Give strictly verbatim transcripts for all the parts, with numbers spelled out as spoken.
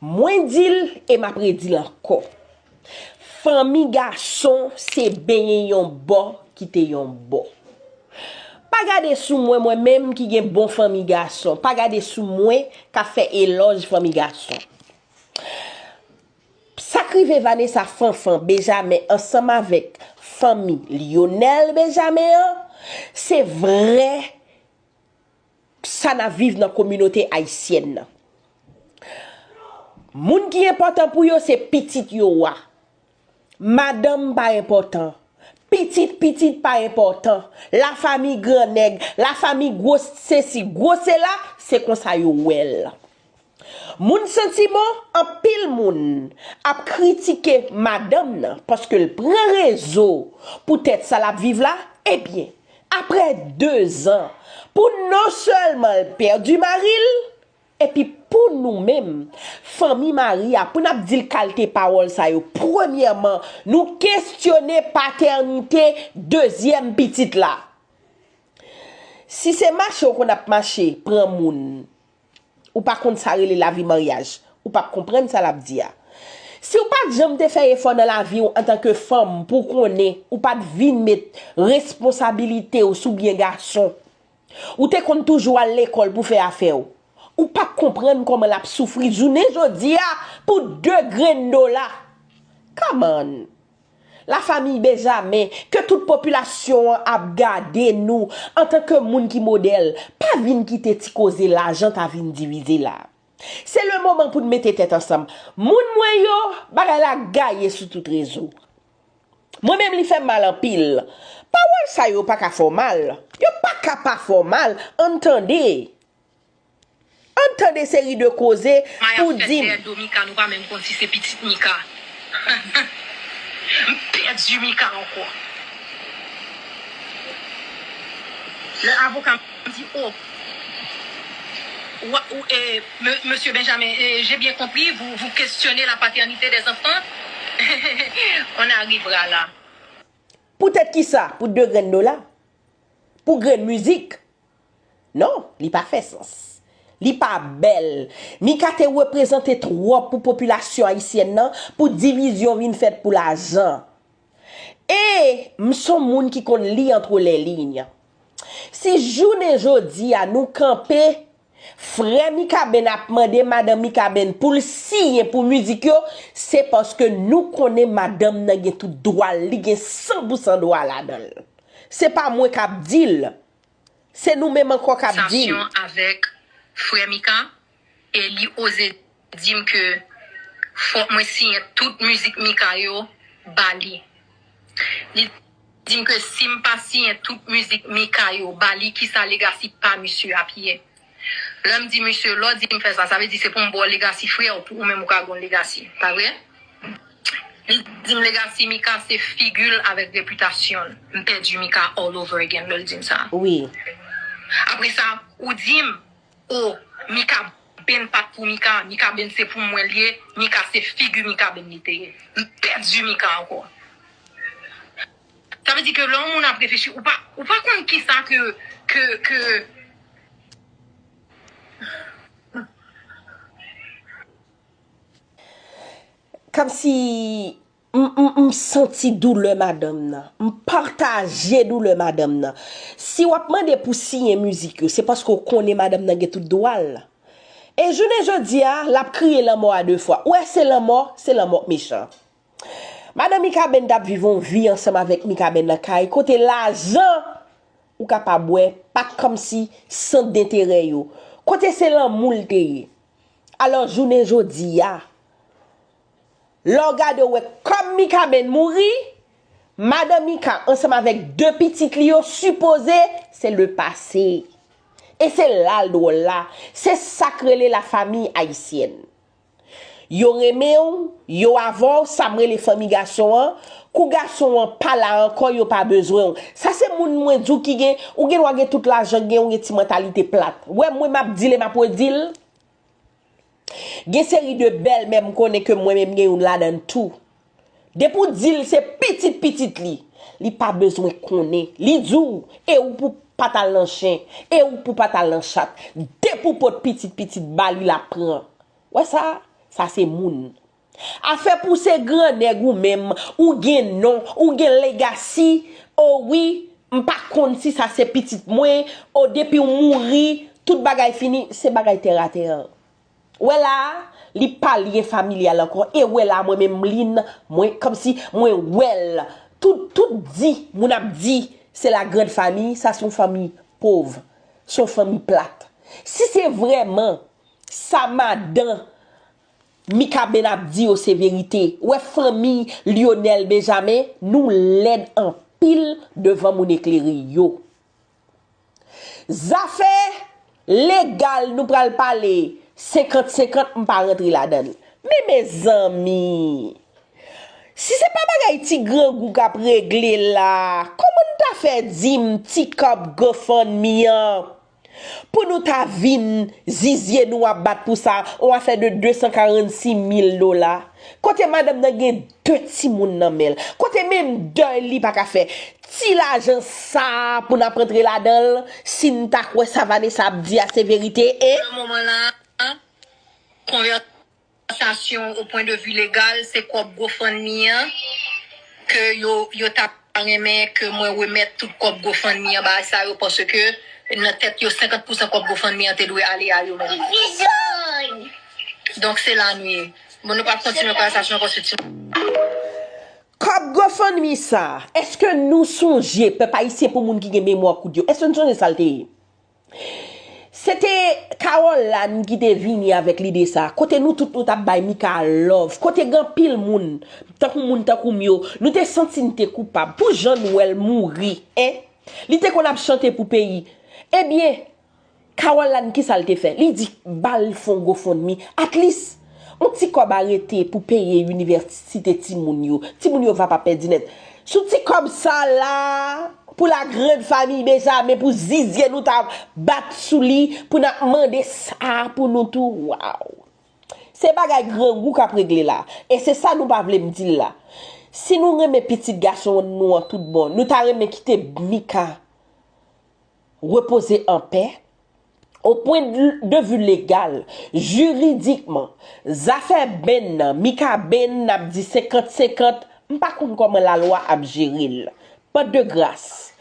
Mwen di l e m ap redi l ankò. Fanmi gason se benyen yon bò kite yon bò. Pa gade sou mwen, mwen menm ki gen bon fanmi gason. Pa gade sou mwen k ap fè elòj fanmi gason. Sa k rive Vanessa Fanfan Benjamin ansanm avèk fanmi Lionel Benjamin an, se vrè sa n ap viv nan kominote ayisyèn nan. Moun ki enpòtan pou yo se pitit yo a. Madanm pa enpòtan. Pitit pitit pa enpòtan. Lafanmi gran nèg, lafanmi gwo sesi, gwo sela, se konsa yo wè l. Moun santiman, anpil moun ap kritike madanm nan paske l pran rezo poutèt sa l ap viv la. Ebyen, apre dezan, pou non sèlman l pèdi mari l, epi pou nou menm, fanmi mari a, pou n ap di l kalte pawòl sa yo, premyèman, nou kesyone patènite dezyèm pitit la. Si se mache w konn ap mache, pran moun, ou pa konn sa rele lavi maryaj, ou p ap konprann sa l ap di a. Si w pa t janm te fè efò nan lavi w antanke fanm pou w konnen ou pa t vin met responsabilite w sou byen gason, ou te konn toujou al lekòl pou fè afè w, ou p ap konprann kòman l ap soufri jounen jodi a pou de grenn dola. Come on! Lafanmi Benjamin, ke tout popilasyon an ap gade nou antanke moun ki modèl, pa vin kite ti koze lajan ta vin divize la. Se le moman pou n mete tèt ansanm. Moun mwen yo, bagay la gaye sou tout rezo. Mwen menm li fè m mal anpil. Pawòl sa yo pa ka fè w mal. Yo pa ka pa fè w mal. Ann tande. Ann tande seri de koze pou di m. Maya fèt dèyè do Mika, nou pa menm konn si se pitit Mika. M pèdi Mika ankò. Lè avoka m di, oh, wa- ou- eh, me- Monsieur Benjamin, eh, j'ai bien compris, vous, vous questionnez la paternité des enfants. On arrivera là. Poutèt kisa? Pou de grenn dola? Pou grenn mizik? Non, li pa fè sans. Li pa bèl. Mika te reprezante twòp pou popilasyon ayisyèn nan pou divizyon vin fèt pou lajan. E m s on moun ki konn li entre les lignes. Si jounen jodi a nou kanpe, frè Mikaben ap mande madanm Mikaben pou l siyen pou mizik yo, se paske nou konnen madanm nan gen tout dwa l, li gen san pou san dwa ladan l. Se pa mwen k ap di l. Se nou menm ankò k ap di l. Konvèsasyon avèk frè Mika e li oze di m ke fòk mwen siyen tout mizik Mika yo ba li. Li di m ke si m pa siyen tout mizik Mika yo ba li, kisa legacy pa misye ap ye? Lè m di misye, lè w di m fè sa, sa vle di se pou m ba w legacy frè w, pou ou menm ou ka gen yon legacy, pa vre? Li di m legacy Mika se figi l avèk repitasyon l. M pèdi Mika all over again lè l di m sa. Wi. Apre sa, ou di m, oh, Mikaben pa t pou Mika, Mikaben se pou mwen l ye, Mika se figi Mikaben li te ye. M pèdi Mika ankò. Sa vle di ke lè yon moun ap reflechi, ou pa, ou pa konn kisa ke, ke, ke, Kòmsi m, m, m santi doulè madanm nan. M pataje doulè madanm nan. Si w ap mande pou siyen mizik yo, se paske w konnen madanm nan gen tout dwa l. E jounen jodi a, l ap kriye lanmò a de fwa. Ou wè, se lanmò, se lanmò k mechan. Madanm Mikaben t ap viv yon vi ansanm avèk Mikaben nan kay, kote lajan ou kapab wè pa t kòmsi sant denterè yo, kote se lanmou l te ye. Alò, jounen jodi a, lè w gade w wè kòm Mikaben mouri, madanm Mika ansanm avèk de pitit li yo sipoze se le pase. E se la l dwòl la. Se sa k rele lafanmi ayisyèn. Yo renmen w, yo avè w, sa m rele fanmi gason an. Kou gason an pa la ankò, yo pa bezwen w. Sa se moun mwen di w ki gen, ou gen dwa gen tout lajan k gen, ou gen ti mantalite plat. Wè mwen m ap di l e m ap redi l. Gen seri de bèlmè m konnen ke mwen menm gen youn ladan l tou. Depi w di l se pitit pitit li, li pa bezwen konnen. Li di w, e ou pou pa t al nan chen, e ou pou pa t al nan chat. Depi w pot pitit pitit ba li, l ap pran. Wè sa? Sa se moun. Afè pou se gran nèg ou menm, ou gen non, ou gen legasi, o wi, m pa konn si sa se pitit mwen, o depi w mouri, tout bagay fini, se bagay tèratè. Wè la, li pa lyen familyal ankò, e wè la mwen menm Lynn, mwen kòmsi mwen wè l. Tout, tout di, moun ap di, se la grande famille, sa se yon fanmi pòv, se yon fanmi plat. Si se vrèman sa madan Mikaben ap di yo se verite. Wè fanmi Lionel Benjamin, nou lèd anpil devan moun eklere yo. Zafè legal nou pral pale senkant senkant, m pa rantre ladan l. Men mezanmi, si se pa bagay ti grangou k ap regle la, kòman n ta fè di m ti kòb GoFundMe an? Pou nou ta vin zizye nou ap bat pou sa, yon afè de de san karannsis mil dola. Kote madanm nan gen de timoun nan men l. Kote menm dèy li pa ka fè. Ti lajan sa a pou n ap rantre ladan l, si n ta kwè sa Vanessa ap di a se verite, e? Nan moman la, konvèsasyon o pwen de vi legal, se kòb GoFundMe an ke yo, yo ta renmen ke mwen remèt tout kòb GoFundMe an bay sa yo, paske nan tèt yo, senkant pousan kòb GoFundMe an te dwe ale a yo menm. Donk, se la nou ye. Bon, nou pral kontinye konvèsasyon an paske ti... Kòb GoFundMe sa, èske nou sonje, pèp ayisyen, pou moun ki gen memwa kout yo, èske nou sonje sa l te ye? Se te Caroline ki te vini avèk lide sa, kote nou tout nou t ap bay Mika love, kote gen anpil moun, tankou moun tankou m yo, nou te santi n te koupab pou jan n wè l mouri, en. Li te konn ap chante pou peyi. Ebyen, Caroline, kisa l te fè? Li di, ba l fon GoFundMe. At least, yon ti kòb a rete pou peye inivèsite timoun yo. Timoun yo va pa pèdi nèt. Sou ti kòb sa la, pou la grande famille Benjamin, pou zizye nou ta bat sou li, pou n ap mande sa pou nou tou. Waw! Se bagay grangou k ap regle la. E se sa nou pa vle m di l la. Si nou renmen pitit gason nou an tout bon, nou ta renmen kite Mika repoze an pè. O pwen de vi legal, jiridikman, zafè Ben nan, Mika Ben, n ap di senkant senkant, m pa konn kòman lalwa ap jere l. Ban de gras.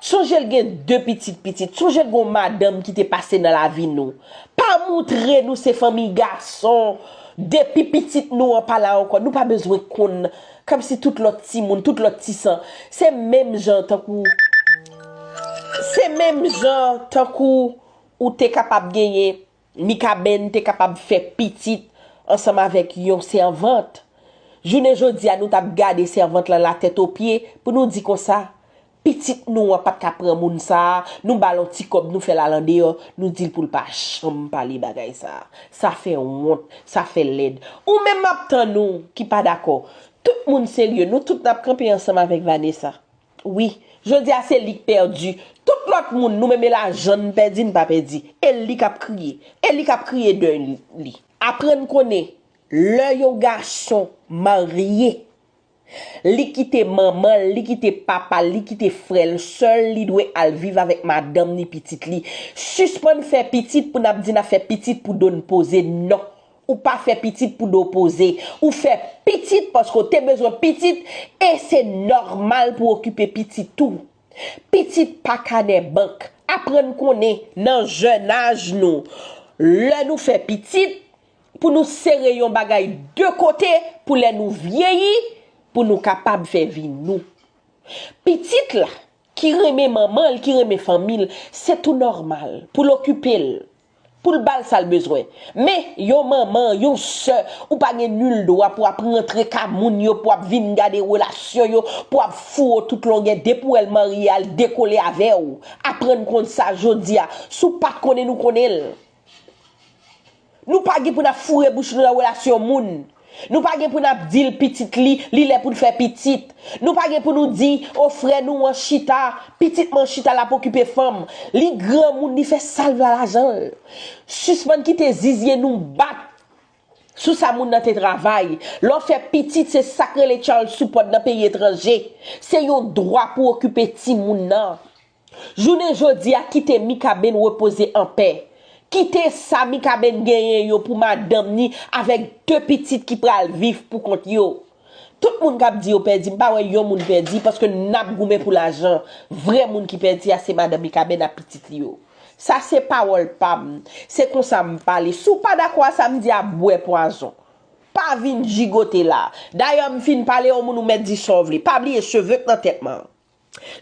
Sonje l gen de pitit pitit. Sonje l gen yon madanm ki te pase nan lavi nou. Pa moutre nou se fanmi gason. Depi pitit nou an pa la ankò, nou pa bezwen konn. Kòmsi tout lòt timoun, tout lòt ti san, se menm jan tankou, se menm jan tankou ou te kapab genyen, Mikaben te kapab fè pitit ansanm avèk yon sèvant. Jounen jodi a, nou t ap gade sèvant lan latèt o pye pou nou di konsa, pitit nou an pa t ka pran moun sa a, nou ba l yon ti kòb, nou fè l al andeyò, nou di l pou l pa janm pale bagay sa a. Sa fè wont, sa fè lèd. Ou menm m ap tann ou ki pa dakò. Tout moun serye, nou tout n ap kanpe ansanm avèk Vanessa. Wi, jodi a se li k pèdi. Tout lòt moun, nou menm e lajan n pèdi, n pa pèdi. E li k ap kriye. E li k ap kriye dèy li. Aprann konnen, lè yon gason marye, li kite manman l, li kite papa l, li kite frè l, sè l, li dwe al viv avèk madanm ni pitit li. Sispann fè pitit pou n ap di n ap fè pitit pou do n poze, non. Ou pa fè pitit pou do poze. Ou fè pitit paske w te bezwen pitit e se nòmal pou w okipe pitit tou. Pitit pa kanè bank. Aprann konnen nan jèn aj nou, lè nou fè pitit, pou nou sere yon bagay de kote pou lè nou vyeyi, pou nou kapab fè vi nou. Pitit la, ki renmen manman l, ki renmen fanmi l, se tou nòmal pou l okipe l, pou l ba l sa l bezwen. Men, yon manman, yon sè, ou pa gen nil dwa pou w ap rantre ka moun yo, pou w ap vin gade relasyon yo, pou w ap foure w tout longè, depi w wè l marye a, l dekole avè w. Aprann konn sa jodi a. Si w pa t konnen, nou konnen l. Nou pa gen pou n ap foure bouch nou nan relasyon moun. Nou pa gen pou n ap di l pitit li, li lè pou l fè pitit. Nou pa gen pou nou di, o, frè nou an chita, pitit mwen chita, l ap okipe fanm. Li granmoun, li fè sa l vle a lajan l. Sispann kite zizye nou bat sou sa moun nan te travay. Lè w fè pitit, se sa k rele child support nan peyi etranje. Se yon dwa pou w okipe timoun nan. Jounen jodi a, kite Mikaben repoze an pè. Kite sa Mikaben genyen yo pou madanm ni avèk de pitit ki pral viv pou kont yo. Tout moun k ap di yo pèdi, m pa wè yon moun pèdi paske n ap goumen pou lajan. Vrè moun ki pèdi a se madanm Mikaben ak pitit li yo. Sa se pawòl pa m. Se konsa m pale. Si w pa dakò a sa m di a, bwè pwazon. Pa vin jigote la. Dayè m fin pale yon moun ou mèt di sa w vle. Pa bliye cheve k nan tèt mwen an.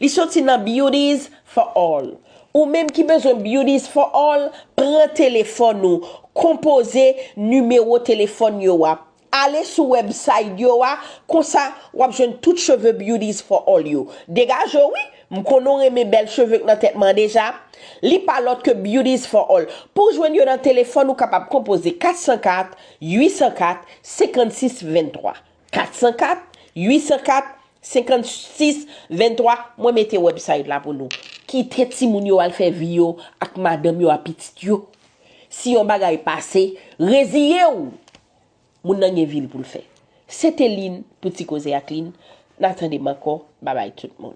Li soti nan Beauties for All. Ou menm ki bezwen Beauties for All, pran telefòn ou, konpoze nimewo telefòn yo a. Ale sou website yo a, konsa w ap jwenn tout cheve Beauties for All yo. Degaje w wi, m konnen w renmen bèl cheve k nan tèt mwen an deja. Li pa lòt ke Beauties for All. Pou w jwenn yo nan telefòn, ou kapab konpoze kat san kat, uit san kat, senkannsis venntwa. Kat san kat, uit san kat, senkannsis venntwa, mwen mete website la pou nou. Kite timoun yo al fè vi yo ak madanm yo ak pitit yo. Si yon bagay pase, reziye w. Moun nan gen vi l pou l fè. Se te Lin pou Ti Koze ak Lin. N a tande m ankò. Babay tout moun.